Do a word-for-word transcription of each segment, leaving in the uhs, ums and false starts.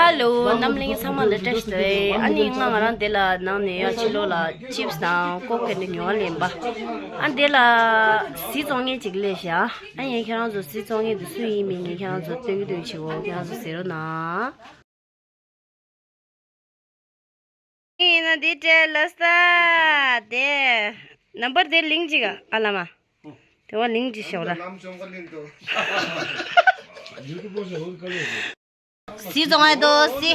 ཧེ་ལོ། རྣམ་གླིང་ཚང་མ་ལ་བཀྲ་ཤིས་བདེ་ལེགས། ཨ་ནི་ང་ང་རང་འདི་ལ་ནང་ནས་ཡ་ཕྱི་ལོགས་ལ་ཅིབས་དང་ཀོ་ཀ་ནས་ཉོ་བ་ལེན་པ། ཨ་འདི་ལ་གཟི་བཙོང་མཁན་ཅིག་སླེབས་ཤག་ཨ་ངས་ཁྱེད་རང་ཚོ་གཟི་བཙོང་མཁན་དེ་སུ་ཡིན་མིན་ངས་ཁྱེད་རང་ཚོ་སྟོན་གི་སྟོན་བྱེད་འོ། ཁྱེད་རང་ཚོ་གཟིགས་རོགས་གནང་། ཡིན་ན་འདི་སྤྲད་ལ་ས་དེ་ནམ་བར་དེ་ལིང་ཅིག་ཨ་ལ་མ། དེ་བ་ལིང་ཅིག་ཤོག་ར། གཟི་བཙོང་ཡ་དོ་གཟི།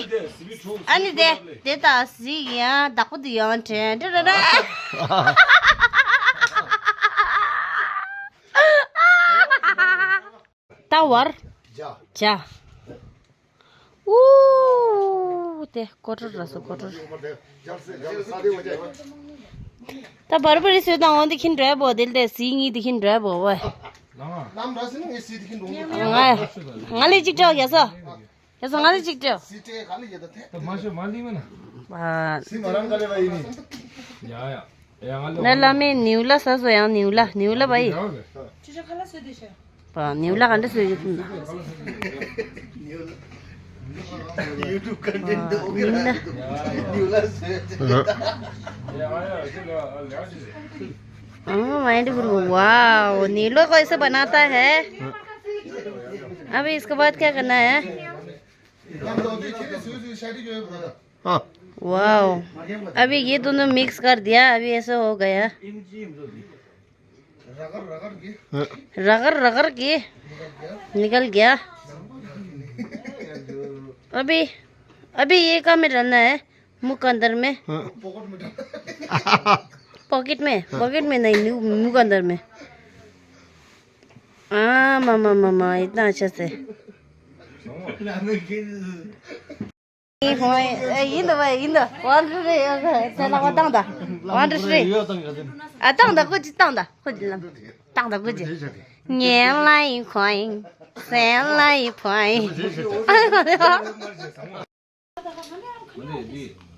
ཨ་ནི་དེ་དེ་ད་གཟི་ཡང་བདག་པོ་དེ་ཡང་དྲན་དྲན་དྲན་དྲན། ད་བར། བྱ། ཨུ། དེ་ཀོ་ཀྲོར་ར་སོ་ཀོ་ཀྲོར། ད་བར་བར་སོས་དང་འོན་དེ་ཁྱིན་འགྲོ་བོ་དེ་ལྟས་གཟི་ངི་དེ་ཁྱིན་འགྲོ་བོ་བ། ང་ང་ལས་ཅིག་སྤྲད་ཡ་ས། ཡ་ས་ང་ལས་ཅིག་སྤྲད། ད་མ་ཤོད་མ་ལི་མ་ན། ཨ། ཟི་མ་རང་ག་ལེ་བ་ཡིན་ནི། ཡ་ཡ། ཡ་ང་ལ། ན་བླ་མའི་ནིའུ་ལ་ས་སོ་ཡང་ནིའུ་ལ་ནིའུ་ལ་བ་ཡི། ཡ་ག་ཁ་ལ་སོད་དེ་ཤ། པ་ནིའུ་ལ་ག་འདྲ་སོད་ཀྱི་ཐུབ་ན། ཡུ་ཊུབ་ཀོན་ཊེན་ཊི་འདི་འོ་གི་ར་ནིའུ་ལ་སོད། ཨང་མ་ཡིན་དེ་བུ་རུ། वाओ नीलू को ऐसे बनाता है। अब इसके बाद क्या करना है? हाँ। वाओ। अभी ये दोनों मिक्स कर दिया, अभी ऐसा हो गया। रगड़ रगड़ के निकल गया। अभी, अभी ये कहाँ में डालना है? मुंह के अंदर में। हाँ। पॉकेट में? पॉकेट में नहीं, मुंह, मुंह के अंदर में। हाँ, मामा, मामा, इतना अच्छा से। ཡིན་འདུག་བ་ཡིན་འདུག་ཝང་ཀྲི་ཧྲི་ཡོད་གི་ཚེ་ལག་པ་བཏང་ད། ཝང་ཀྲི་ཧྲི། ཨ་བཏང་ད་ཀུ་ཅི་བཏང་ད་ཀུ་ཅི་ལ། བཏང་ད་ཀུ་ཅི། ཉན་ལ་ཡིན་ཁོ་ཡིན། སེམས་ལ་ཡིན་ཕོ་ཡིན།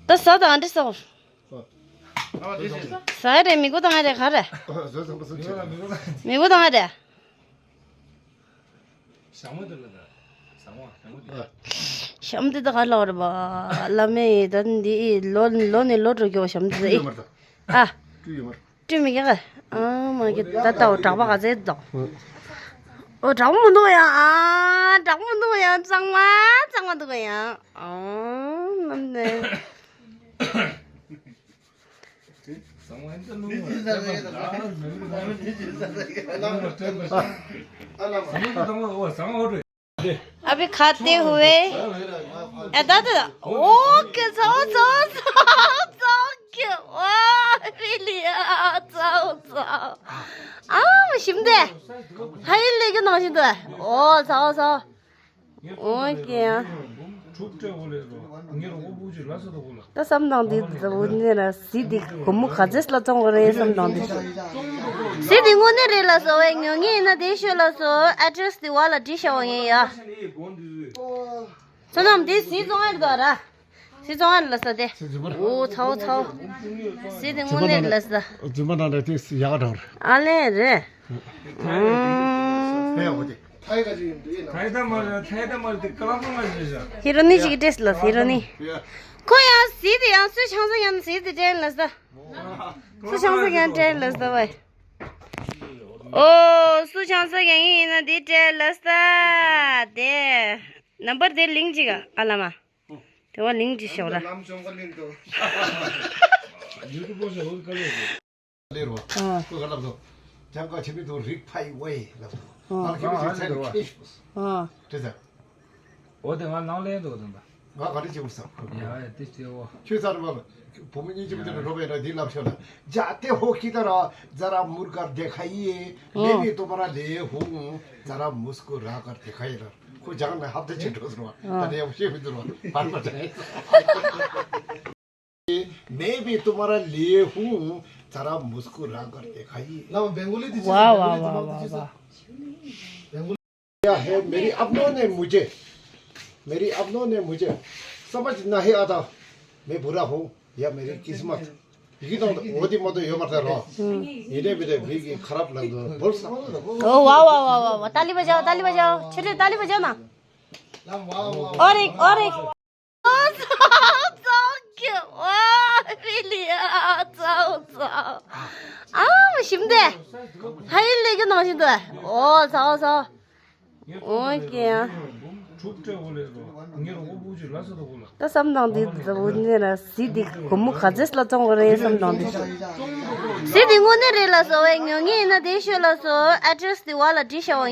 ད་ཟ་དང་འདྲི་ཟ། ཟ་རེད་མི་གུ་དང་རེད་ག་རེད། མི་གུ་དང་རེད། ཞྭ་མོ་དེ་ལ་ད། ཞྭ་མོ་དེ་ལ། ཞྭ་མོ་དེ་ད་ག་ལོག་རེད་པ། བླ་མས་ད་འདི་ལོ་ལོ་ནས་ལོ་འགྲོ་རྒྱུ་ཞྭ་མོ་དེ་ད་ཨེ། ཨ། སྤྲུལ་མི་རྒྱག་ག་ཨ་མ་གི་ད་ད་འོ་གྲགས་པ་ག་ཚད་དང་། འོ་གྲགས་པ་མི་འདུག་ཡ། ཨ་གྲགས་པ་མི་འདུག་ཡ། གཙང་མ་གཙང་མ་འདུག་ཡ། ཨ་ནམ་ནས། अभी खाते हुए। ཨ་ད་ད། ཨོ་ཀེ་ཚོ་ཚོ་ཚོ་ཚོ་ཀེ། ཨོ་རི་ལི་ཨ་ཚོ་ཚོ། ཨ་ཞིམ་དེ། ཧ་ཡིན་ལེ་གི་ནང་བཞིན་དུ། ཨོ་ཚོ་ཚོ། ཨོ་ཀེ་ཡ། ད་བསམ་དང་འདི་འུ་ནི་ར་སི་འདི་སྒོར་མོ་ག་ཚད་ལ་བཙོང་གི་རེད་བསམ་དང་འདི། སི་འདི་དངོས་གནས་རེད་ལ་སོ་བས་ཉོ་ངེས་ཡིན་ན་དེ་ཤོད་ལ་སོ་ཨ་ཌི་རེ་སི་འདི་བ་ལ་བྲིས་བཞག་པ་ཡིན་ཡ། བསོད་ནམས་འདི་སི་བཙོང་ཡ་རེད་ད་ར། སི་བཙོང་ཡ་རེད་ལ་སོ་དེ། ཨོ་ཚའོ་ཚའོ། སི་འདི་དངོས་གནས་རེད་ལ་སོ། རྫུན་མ་དང་འདྲ་དེ་ཡག་ག་འདྲ་བ་རེད། ཨ་ལེ་རེད། ཧེ་ཡ་འོ་དེ། ཐའི་ད་མ་རེད། ཐའི་ད་མ་རེད། དེ་ཀ་ལ་ཁོ་མ་རེད་ཤག་ཧི་རོ་ནི་ཞིག་སྤྲད་ལ་ཧི་རོ་ནི། ཁོ་ཡང་ཟིག་དེ་ཡང་སུ་ཆང་ས་ཡང་ཟིག་དེ་སྤྲད་ལ་ས། སུ་ཆང་ས་ཡང་སྤྲད་ལ་ས་བས། ཨོ་སུ་ཆང་ས་ཡང་ཡིན་ན་དེ་སྤྲད་ལ་ས། དེ་ནམ་བར་དེ་ལིང་ཅིག་ཨ་ལ་མ། དེ་བ་ལིང་ཅིག་ཤོག་ར། ལེ་རོ། ཨ། ཁོས་ག་ལབ་དོ། ལྕང་ཀ་ཆེ་མི་དུ་རིག་ཕའི་ཝེ་ལབ་དོ། ཨ། ང་ཁྱེད་མི་ཞིག་ཚད་དུ་ཁེ་ཤུ། ཨ། དེ་ཟེར། འོ་དེ་ང་ནང་ལེན་འདུག་དམ་པ། ང་ག་རེ་བྱེད་དགོས་སམ། ཡ་ཡ་དེ་སྐྱེ་བོ། ཁྱོད་ཚར་བ། བུ་མོ་གཉིས་ཀྱི་མི་དེ་ལ་རོ་བའི་ར་དེ་ལབ་ཤོག་ལ། ཇ་དེ་ཧོ་ཁི་ད་ར་ཛ་ར་མུར་གར་དེ་ཁ་ཡི། ཨ། ལེ་མི་དུ་མ་ར་ལེ་ཧུང་ཛ་ར་མུ་སྐུ་ར་གར་དེ་ཁ་ཡི་ལ། ཁོ་ཇག་ན་ཧབ་ད་ཅི་འགྲོ་ཟེར་བ། ད་ནས་ཡག་པོ་ཤེས་མི་འདུག་བ། བར་མ་ཅན། मैं भी तुम्हारा लिए हूँ, जरा मुस्कुरा कर दिखाइए। वाह, वाह, वाह, वाह, वाह। क्या है, मेरी अपनों ने मुझे, मेरी अपनों ने मुझे समझ नहीं आता, मैं बुरा हूँ या मेरी किस्मत। ये तो वो दी मत यो मत रो। ये दे भी दे भी की खराब लग दो। बोल सकते हो। ओ, वाह, वाह, वाह, वाह, वाह। ताली बजाओ, ताली बजाओ। छिटो ताली बजाओ ना। और एक, और एक। ཚ་བོ་ཚ་བོ་ཀྱི་ཝ་ཕི་ལི་ཨ་ཚ་བོ་ཚ་བོ། ཨ་མ་ཞིམ་དེ། ཧ་ཡིན་ལས་ཀྱི་ནང་བཞིན་དུ། ཨོ་ཚ་བོ་ཚ་བོ། ཨོ་ཀྱེ་ཡ། ད་བསམ་དང་དེ་དེ་འུ་ནེ་ར་ཟི་དེ་གོ་མོ་ག་ཚེས་ལ་བཙོང་གི་རེད་བསམ་དང་དེ། ཟི་དེ་དངོས་གནས་རེད་ལ་སོ་བའི་ཉོ་ངེས་ཡིན་ན་དེ་ཤོད་ལ་སོ་ཨ་ཌི་རེ་སི་དེ་བ་ལ་བྲིས་བྱ་བ་ཡིན།